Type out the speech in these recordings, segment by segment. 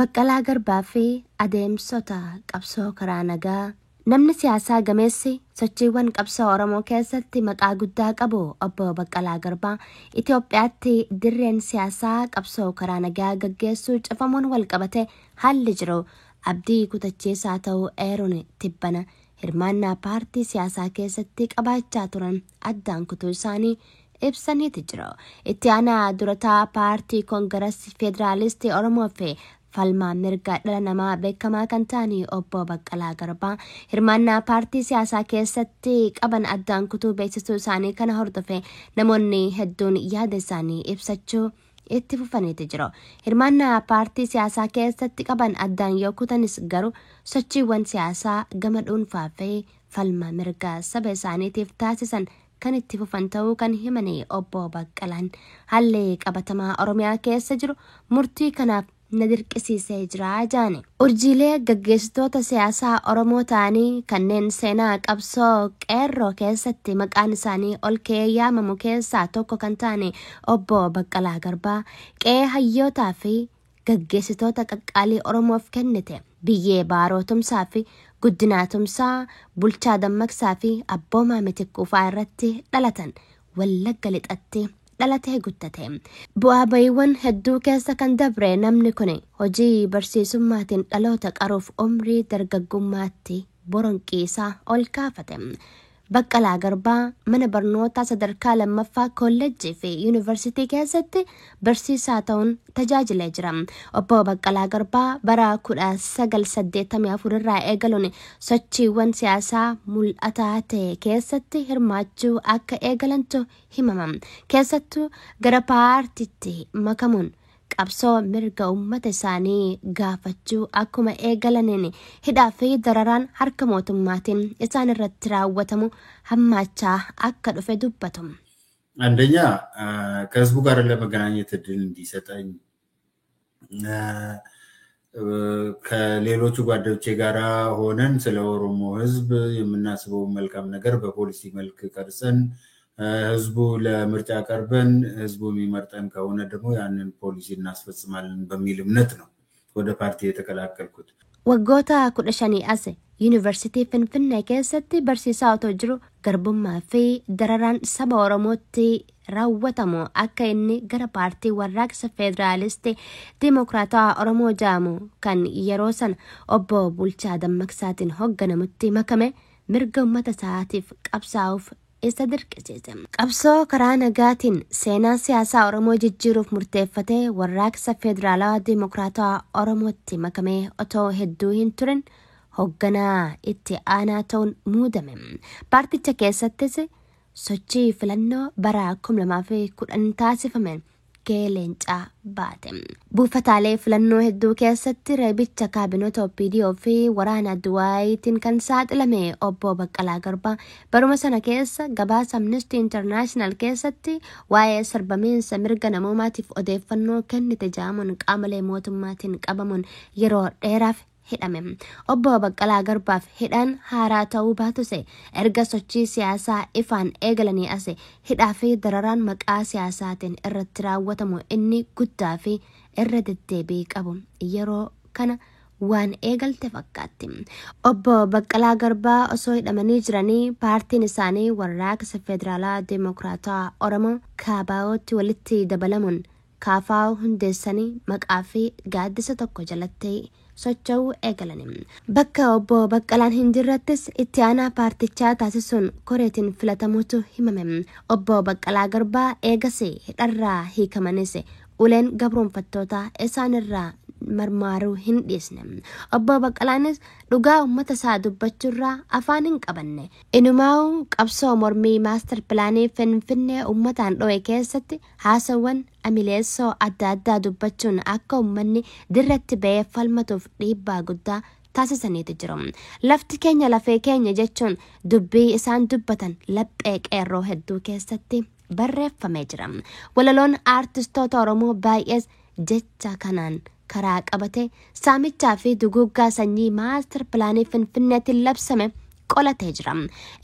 Baqqalaa Garbaa fi adeemsota qabsoo karaa nagaa. Namni siyaasaa gameessi sochiiwwan qabsoo Oromoo keessatti maqaa guddaa qabu Obbo Baqqalaa Garbaa Itoophiyaatti dirreen siyaasaa qabsoo karaa nagaa gaggeessuu cufamuun walqabate haalli jiru abdii kutachiisaa ta'uu eeruun tibbana hirmaannaa paartii siyaasaa keessatti qabaachaa turan addaan kutuu isaanii ibsaniiti jiru. Itti aanaa durataa paartii Koongireesii Federaalistii Oromoo fi falmaa mirga dhala namaa beekamaa kan ta'an Obbo Baqqalaa Garbaa hirmaannaa paartii siyaasaa keessatti qaban addaan kutuu beeksisuu isaanii kana hordofe namoonni hedduun yaada isaanii ibsachuu itti fufaniiti jiru. Hirmaannaa paartii siyaasaa keessatti qaban addaan yoo kutanis garuu sochiiwwan siyaasaa gama dhuunfaa fi falma mirga saba isaaniitiif taasisan kan itti fufan ta'uu kan himani Obbo Baqqalaan haalli qabatamaa Oromiyaa keessa jiru murtii kanaaf na dirqisiisee jira jaani. Urjiilee gaggeessitoota siyaasaa Oromoo ta'anii kanneen seenaa qabsoo qeerroo keessatti maqaan isaanii ol ka'ee yaamamu keessaa tokko kan ta'an Obbo Baqqalaa Garbaa qe'ee hayyootaa fi gaggeessitoota qaqqaalii Oromoof kennite biyyee Baaroo Tumsaa fi Guddinaa Tumsaa, Bulchaa Dammaqsaa fi Abboomaa Mitikkuu fa'aa irratti dhalatan Wallagga Lixatti dhalatee guddate. Bu'aa bayiiwwan hedduu keessa kan dabre namni kun hojii barsiisummaatiin dhaloota qaruuf umrii dargaggummaatti boronqii isaa ol kaafate. Baqqalaa Garbaa mana barnootaa sadarkaa lammaffaa kolleejjii fi yuunivarsiitii keessatti barsiisaa ta'uun tajaajilee jira. Obbo Baqqalaa Garbaa bara 1984 irraa eegaluun sochiiwwan siyaasaa mul'ataa ta'e keessatti hirmaachuu akka eegalantu himama. Keessattuu gara paartiitti makamuun qabsoo mirga uummata isaanii gaafachuu akkuma eegalaniin hidhaa fi dararaan harka mootummaatiin isaan irratti raawwatamu hammaachaa akka dhufe dubbatu. አንደኛ ከህዝቡ ጋር ለመገናኘት እድል እንዲሰጠኝ ከሌሎቹ ጓደኞቼ ጋር ሆነን ስለ ኦሮሞ ህዝብ የምናስበውን መልካም ነገር በፖሊሲ መልክ ቀርጸን ህዝቡ ለምርጫ ቀርበን ህዝቡ የሚመርጠን ከሆነ ደግሞ ያንን ፖሊሲ እናስፈጽማለን በሚል እምነት ነው ወደ ፓርቲ የተቀላቀልኩት። Waggoota 15 as yuunivarsiitii Finfinnee keessatti barsiisaa otoo jiru garbummaa fi dararaan saba Oromootti raawwatamu akka inni gara paartii warraaqsa Federaalistii Dimokiraatawaa Oromoo jedhamu kan yeroo sana Obbo Bulchaa Dammaqsaatiin hoogganamutti makame mirga uummata isaatiif qabsaa'uuf isa dirqisiise. Qabsoo karaa nagaatiin seenaa siyaasaa Oromoo jijjiiruuf murteeffatee warraaqsa Federaalawaa Dimokiraatawaa Oromootti makamee otoo hedduu hin turin hoogganaa itti aanaa ta'uun muudame. Paarticha keessattis sochii filannoo bara 2010 taasifameen gahee leencaa baate. Buufataalee filannoo hedduu keessatti reebicha kaabinoota OPDO fi waraana Duwaayitiin kan saaxilame Obbo Baqqalaa Garbaa baruma sana keessa gabaasa Amnesty International keessatti waa'ee sarbamiinsa mirga namoomaatiif odeeffannoo kennite jedhamuun qaamolee mootummaatiin qabamuun yeroo dheeraaf hidhame. Obbo Baqqalaa Garbaaf hidhaan haaraa ta'uu baatus erga sochii siyaasaa ifaan eegalanii as hidhaa fi dararaan maqaa siyaasaatiin irratti raawwatamu inni guddaa fi irra deddeebii qabu yeroo kana waan eegalte fakkaatti. Obbo Baqqalaa Garbaa osoo hidhamanii jiranii paartiin isaanii warraaqsa Federaalaa Dimokiraatawaa Oromoo KBO'tti walitti dabalamuun KFO hundeessanii maqaa fi gaaddisa tokko jalatti socho'uu eegalan. Bakka Obbo Baqqalaan hin jirrettis itti aanaa paartichaa taasisuun koreetiin filatamuutu himame. Obbo Baqqalaa Garbaa eegas hidharraa hiikamanis uleen gabroonfattootaa isaanirraa marmaaruu hin dhiisne. Obbo Baqqalaanis dhugaa uummata isaa dubbachuurraa afaan hin qabanne. Inumaa'uu qabsoo mormii maastar pilaanii Finfinnee uummataan dho'e keessatti haasawwan amileessoo adda addaa dubbachuun akka uummanni dirratti ba'ee falmatuuf dhiibbaa guddaa taasisaniitu jiru. Lafti keenya lafee keenya jechuun dubbii isaan dubbatan laphee qeerroo hedduu keessatti barreeffamee jira. Walaloon aartistoota Oromoo baay'ees jecha kanaan karaa qabate saamichaa fi duguuggaa sanyii maastar pilaanii Finfinneetiin labsame qolatee jira.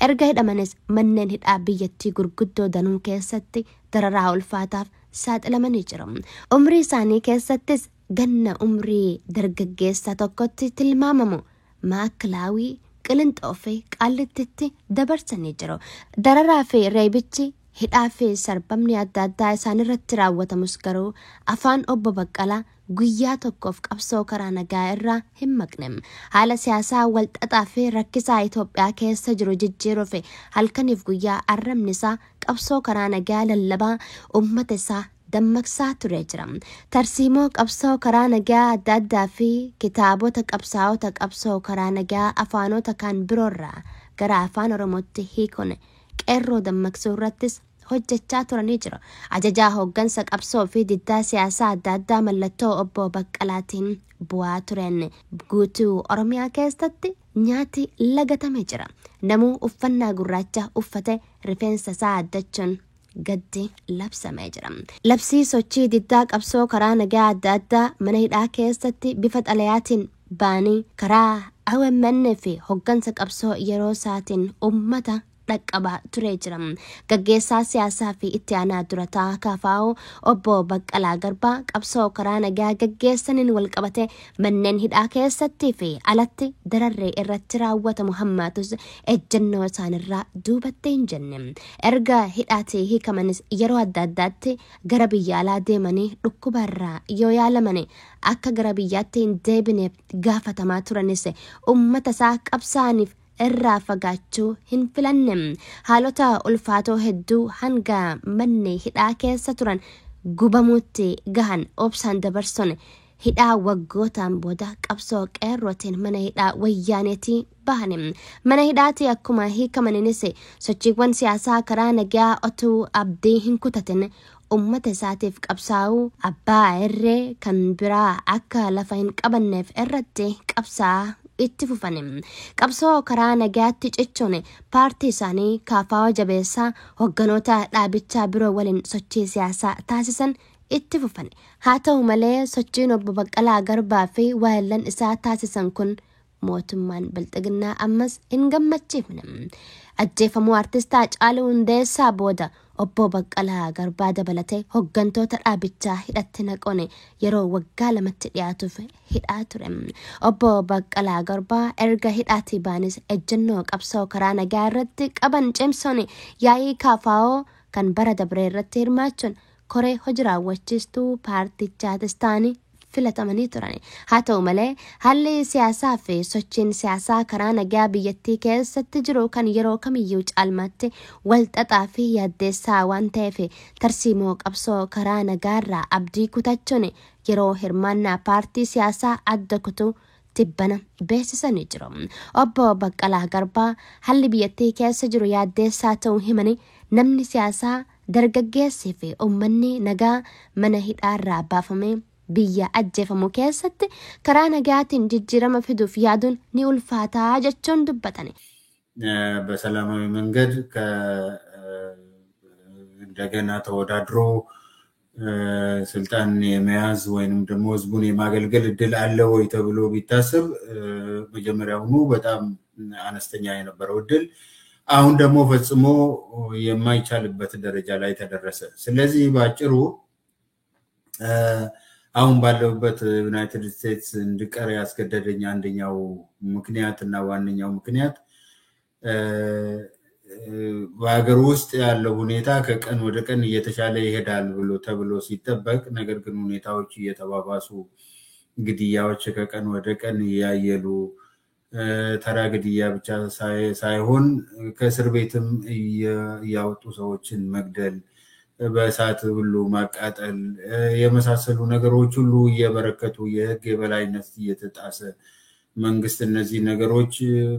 Erga hidhamanis manneen hidhaa biyyattii gurguddoo danuu keessatti dararaa ulfaataaf saaxilamanii jiru. Umrii isaanii keessattis Ganna umrii dargaggeessa tokkotti tilmaamamu Maakkilaawii, Qilinxoo fi Qaallittitti dabarsanii jiru. Dararaa fi reebichi, hidhaa fi sarbamni adda addaa isaan irratti raawwatamus garuu afaan obbo Baqqalaa guyyaa tokkoof qabsoo karaa nagaa irraa hin maqne. Haala siyaasaa walxaxaa fi rakkisaa Itoophiyaa keessa jiru jijjiiruuf halkaniif guyyaa arrabni isaa qabsoo karaa nagaa lallabaa uummata isaa dammaqsaa ture jira. Tarsiimoo qabsoo karaa nagaa adda addaa fi kitaabota qabsaa'ota qabsoo karaa nagaa afaanota kan biroorraa gara afaan Oromootti hiikuun qeerroo dammaqsuu irrattis hojjechaa turanii jiru. Ajajaa hooggansa qabsoo fi diddaa siyaasaa adda addaa mallattoo obbo Baqqalaatiin bu'aa tureen guutuu Oromiyaa keessatti nyaati lagatame jira. Namuu uffannaa gurraacha uffate rifeensa isaa addachuun gaddi labsamee jira. Labsii sochii diddaa qabsoo karaa nagaa adda addaa mana hidhaa keessatti bifa xalayaatiin baanii karaa OMN fi hooggansa qabsoo yeroo isaatiin uummata dhaqqabaa turee jira. Gaggeessaa siyaasaa fi itti aanaa durataa KFO obbo Baqqalaa Garbaa qabsoo karaa nagaa gaggeessaniin walqabate manneen hidhaa keessattii fi alatti dararree irratti raawwatamu hammaatus ejjennoo isaanirraa duubatte hin jenne. Erga hidhaatii hiikamanis yeroo adda addaatti gara biyya alaa deemanii dhukkubarraa yoo yaalamani akka gara biyyaatti hin deebineef gaafatamaa turanis uummata isaa qabsaaniif irraa fagaachuu hin filanne. Haalota ulfaatoo hedduu hanga manni hidhaa keessa turan gubamuutti gahan obsaan dabarsuun hidhaa waggootaan booda qabsoo qeerrootiin mana hidhaa wayyaaneetii bahan. Mana hidhaatii akkuma hiikamaniinis sochiiwwan siyaasaa karaa nagaa otuu abdii hin kutatin uummata isaatiif qabsaa'uu abbaa irree kan biraa akka lafa hin qabanneef irratti qabsaa'aa itti fufan. Qabsoo karaa nagaatti cichuun paartii isaanii KFO jabeessaa hogganoota dhaabichaa biroo waliin sochii siyaasaa taasisan itti fufan. Haa ta'u malee sochiin obbo Baqqalaa Garbaa fi waayillan isaa taasisan kun mootummaan Bilxiginnaa ammas hin gammachiifne. Ajjeefamuu artist Haacaaluu Hundeessaa booda obbo Baqqalaa Garbaa dabalatee hooggantoota dhaabichaa hidhatti naquun yeroo waggaa 2tti dhiyaatuuf hidhaa ture. Obbo Baqqalaa Garbaa erga hidhaatii baanis ejjennoo qabsoo karaa nagaa irratti qaban cimsuun yaa'ii KFO kan bara dabree irratti hirmaachuun koree hojii raawwachiistuu paartichaatis ta'anii filatamanii turan. Haa ta'u malee haalli siyaasaa fi sochiin siyaasaa karaa nagaa biyyattii keessatti jiru kan yeroo kamiyyuu caalmaatti walxaxaa fi yaaddeessaa waan ta'eef tarsiimoo qabsoo karaa nagaarraa abdii kutachuun yeroo hirmaannaa paartii siyaasaa adda kutuu tibbana beeksisanii jiru. Obbo Baqqalaa Garbaa haalli biyyattii keessa jiru yaaddeessaa ta'uu himanii namni siyaasaa dargaggeessii fi uummanni nagaa mana hidhaarraa baafamee biyya ajjeefamu keessatti karaa nagaatiin jijjiirama fiduuf yaaduun ni ulfaataa jechuun dubbatan. በሰላማዊ መንገድ እንደገና ተወዳድሮ ስልጣን የመያዝ ወይንም ደግሞ ህዝቡን የማገልገል እድል አለ ወይ ተብሎ ቢታሰብ መጀመሪያውኑ በጣም አነስተኛ የነበረው እድል አሁን ደግሞ ፈጽሞ የማይቻልበት ደረጃ ላይ ተደረሰ። ስለዚህ ባጭሩ አሁን ባለሁበት ዩናይትድ ስቴትስ እንድቀር ያስገደደኝ አንደኛው ምክንያት እና ዋነኛው ምክንያት በሀገር ውስጥ ያለው ሁኔታ ከቀን ወደ ቀን እየተሻለ ይሄዳል ብሎ ተብሎ ሲጠበቅ ነገር ግን ሁኔታዎች እየተባባሱ ግድያዎች ከቀን ወደ ቀን እያየሉ ተራ ግድያ ብቻ ሳይሆን ከእስር ቤትም እያወጡ ሰዎችን መግደል በእሳት ሁሉ ማቃጠል የመሳሰሉ ነገሮች ሁሉ እየበረከቱ የህግ የበላይነት እየተጣሰ መንግስት እነዚህ ነገሮች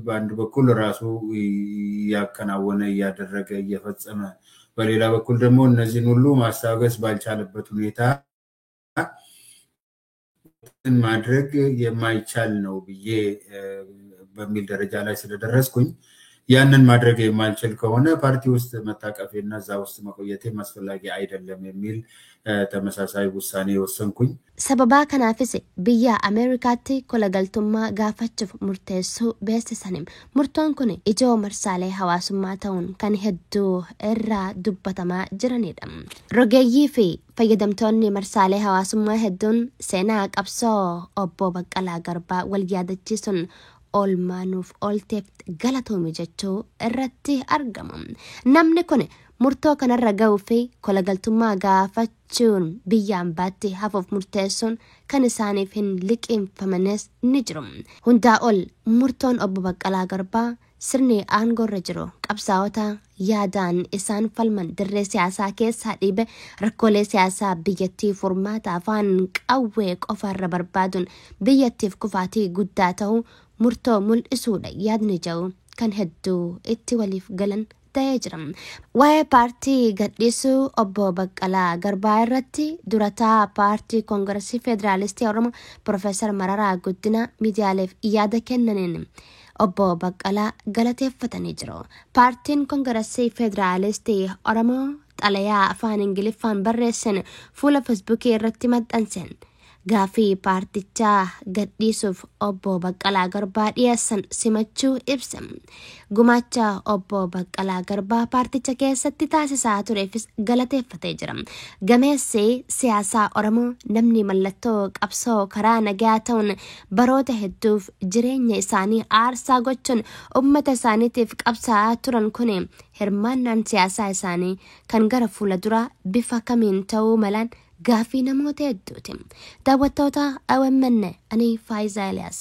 በአንድ በኩል ራሱ እያከናወነ እያደረገ እየፈጸመ በሌላ በኩል ደግሞ እነዚህን ሁሉ ማስታገስ ባልቻለበት ሁኔታ ማድረግ የማይቻል ነው ብዬ በሚል ደረጃ ላይ ስለደረስኩኝ ያንን ማድረግ የማልችል ከሆነ ፓርቲ ውስጥ መታቀፌና እዛ ውስጥ መቆየቴ አስፈላጊ አይደለም የሚል ተመሳሳይ ውሳኔ ወሰንኩኝ። Sababaa kanaafis biyya Ameerikaatti kolagaltummaa gaafachuuf murteessuu beeksisan. Murtoon kun ijoo marsaalee hawaasummaa ta'uun kan hedduu irraa dubbatamaa jiranidha. Rogeeyyii fi fayyadamtoonni marsaalee hawaasummaa hedduun seenaa qabsoo obbo Baqqalaa Garbaa wal yaadachiisuun oolmaa nuuf oolteef galatoomi jechuu irratti argamu. Namni kun murtoo kanarra ga'uu fi kolagaltummaa gaafachuun biyya ambaatti hafuuf murteessuun kan isaaniif hin liqeeffamanes ni jiru. Hundaa ol murtoon obbo Baqqalaa Garbaa sirni aangoorra jiru qabsaa'ota yaadaan isaan falman dirree siyaasaa keessaa dhiibe rakkoolee siyaasaa biyyattii furmaata afaan qawwee qofaarra barbaaduun biyyattiif kufaatii guddaa ta'uu murtoo mul'isuudha yaadni jedhu kan hedduu itti waliif galan ta'ee jira. Waa'ee paartii gadhiisuu obbo Baqqalaa Garbaa irratti durataa paartii Koongiresii Federaalistii Oromoo Profeesar Mararaa Guddinaa miidiyaaleef yaada kennaniin obbo Baqqalaa galateeffatanii jiru. Paartiin Koongiresii Federaalistii Oromoo xalayaa afaan Ingiliffaan barreessan fuula Feesbuukii irratti maxxanseen gaafii paartichaa gadhiisuuf obbo Baqqalaa Garbaa dhiyeessan simachuu ibsa. Gumaacha obbo Baqqalaa Garbaa paarticha keessatti taasisaa tureefis galateeffatee jira. Gameessi siyaasaa Oromoo namni mallattoo qabsoo karaa nagaa ta'uun baroota hedduuf jireenya isaanii aarsaa gochuun uummata isaaniitiif qabsaa'aa turan kun hirmaannaan siyaasaa isaanii kan gara fuula duraa bifa kamiin ta'uu malaan gaafii namoota hedduuti. Daawwattoota OMN ani Faayisaa Eliyaas.